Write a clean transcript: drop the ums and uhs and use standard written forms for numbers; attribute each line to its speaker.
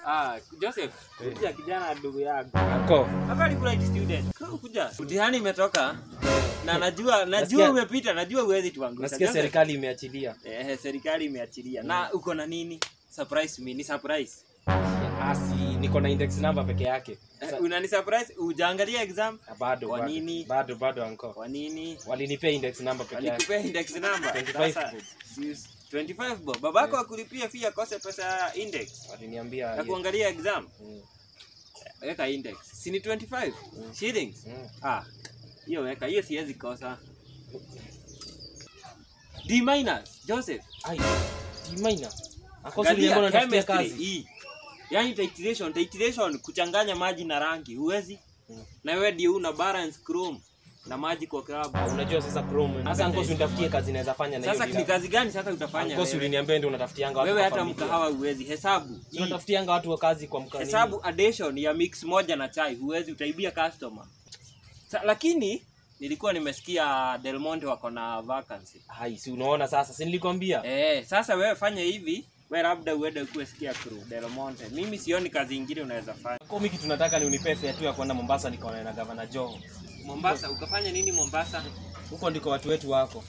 Speaker 1: Ah, Joseph, kuja kijana ndugu yangu.
Speaker 2: Anko.
Speaker 1: Habari bright student. Kuja. Mtihani imetoka. Na najua umepita, najua huwezi tuangusha.
Speaker 2: Nasikia serikali imeachilia.
Speaker 1: Eh, serikali imeachilia. Na uko na nini? Surprise me, ni surprise.
Speaker 2: Asi, niko na index number peke yake.
Speaker 1: Unani surprise? Hujaangalia exam?
Speaker 2: Bado.
Speaker 1: Kwa nini?
Speaker 2: Bado anko.
Speaker 1: Kwa nini?
Speaker 2: Walinipea index number peke yake.
Speaker 1: Walikupea index number.
Speaker 2: 25 bob.
Speaker 1: 25 bob. Babako akulipia fee akose pesa ya index.
Speaker 2: Waliniambia
Speaker 1: na kuangalia exam. Weka index. Si ni 25 shillings? Ah. Hiyo weka, hiyo siwezi kosa. D minus, Joseph.
Speaker 2: Ai, D minus. Akosi uliambiwa unatafutia kazi.
Speaker 1: Yaani titration kuchanganya maji na rangi, huwezi? Na wewe ndio una balance chrome na maji kwa klabu.
Speaker 2: Unajua sasa chrome. Sasa ankosi unitafutie kazi naweza fanya na hiyo.
Speaker 1: Sasa ni kazi gani sasa utafanya?
Speaker 2: Ankosi uliniambia ndio unatafutianga watu.
Speaker 1: Wewe hata mkahawa huwezi. Hesabu.
Speaker 2: Unatafutianga watu wa kazi kwa mkahawa.
Speaker 1: Hesabu addition ya mix moja na chai huwezi, utaibia customer. Lakini nilikuwa nimesikia Del Monte wako na vacancy.
Speaker 2: Hai, si unaona sasa, si nilikwambia?
Speaker 1: Sasa wewe fanya hivi, wewe labda uende ukue sikia crew Del Monte. Mimi sioni kazi nyingine unaweza fanya.
Speaker 2: Kwa mimi kitu nataka ni unipe fare tu ya kwenda Mombasa nikaone na Governor Joho.
Speaker 1: Mombasa ukafanya nini Mombasa?
Speaker 2: Huko ndiko watu wetu wako.